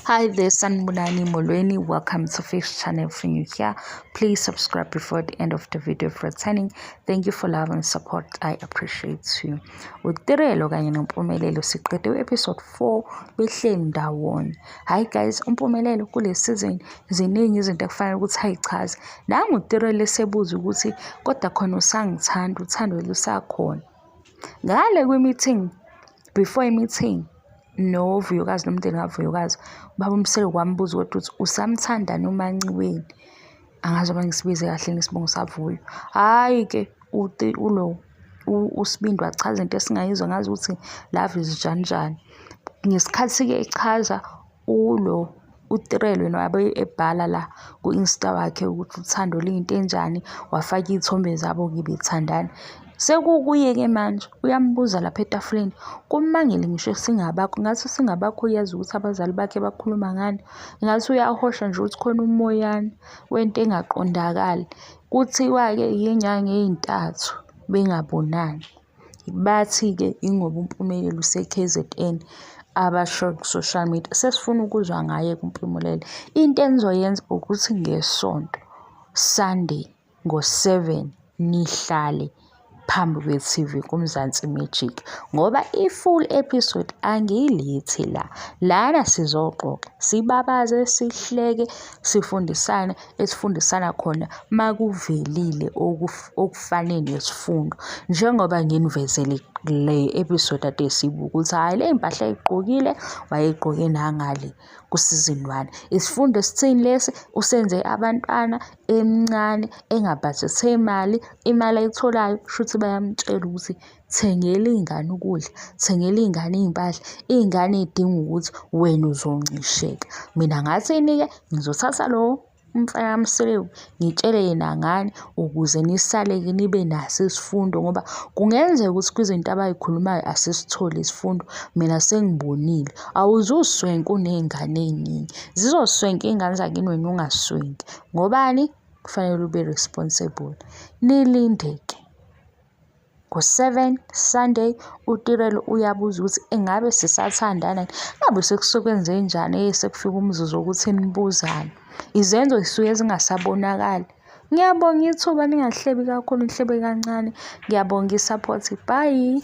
Hi there, Sanibonani Molweni. Welcome to Fish Channel. If you're new here, please subscribe before the end of the video for returning. Thank you for love and support. I appreciate you. UTirelo kanye noMpumelelo siqede u-episode 4 behleli ndawonye. Hayi guys, uMpumelelo kule season ziningi izinto ekufanele ukuthi ayichaze. Nangu uTirelo esebuza ukuthi kodwa khona usangithanda, uthando lusakhona. Ngale kwi-meeting, before i-meeting, noVuyokazi nomndeni kaVuyokazi, ubaba uMseleku wambuza kodwa ukuthi usamthanda noma uMaNciweni. Angazi noma ngisibize kahle ngesibongo saVuyo. Hhayi-ke ulo uSibindi wachaza into esingayizwa ngazi ukuthi love is njani njani. Ngesikhathi-ke echaza ulo uTirelo yena wabe ebhala la ku-Insta wakhe ukuthi uthando luyinto enjani, wafaka iy'thombe zabo-ke bethandana. Sekukuye-ke manje uyambuza lapha etafuleni, kumangele ngisho singabakho, ngathi singabakho uyazi ukuthi abazali bakhe bakhuluma ngani. Ngathi uyahosha nje ukuthi khona umoyana wento engaqondakali. Kuthiwa-ke iy'nyanga ey'ntathu bengabonani. Bathi-ke ingoba uMpumelelo use-K_Z_N abasho ku-social media. Sesifuna ukuzwa ngaye-ke uMpumelelo. Into enizoyenza ukuthi ngeSonto, Sunday, ngo-7 nihlale phambi kwe-T_V kuMzansi Magic ngoba i-full episode angiyilethi la. Lana sizoxoxa, sibabaze, sihleke, sifundisane esifundisana khona makuvelile okufane nesifundo. Njengoba nginivezele le episode ade siyibuka ukuthi hhayi le mpahla ayigqokile wayeyigqoke nangale ku-season one. Isifundo esithini lesi? Usenze abantwana emncane engabhajethe imali, imali ayitholayo shuthi bayamtshela ukuthi thengela iy'ngane ukudla, thengela iy'ngane iy'mpahla, iy'ngane y'dinga ukuthi wena uzoncisheka. Mina ngathini-ke ngizothatha lo umfana kaMseleku ngitshele yena ngani ukuze nisale-ke nibe naso isifundo ngoba kungenzeka ukuthi kwizinto abay'khulumayo asisitholi isifundo. Mina sengibonile, awuzuswenka uney'ngane ey'ningi, zizoswenka iy'ngane zakini wena ungaswenki. Ngobani? Kufanele ube responsible. Nilinde-ke. Ngo-7 Sunday uTirelo uyabuza ukuthi engabe sisathandana yini? Ngabe sekusuke kwenzenjani sekufika umzuzu wokuthi nibuzane. Izenzo zisuke zingasabonakali. Ngiyabonga ithuba ningahlebi kakhulu nihlebe kancane. Ngiyabonga i-support. Bye.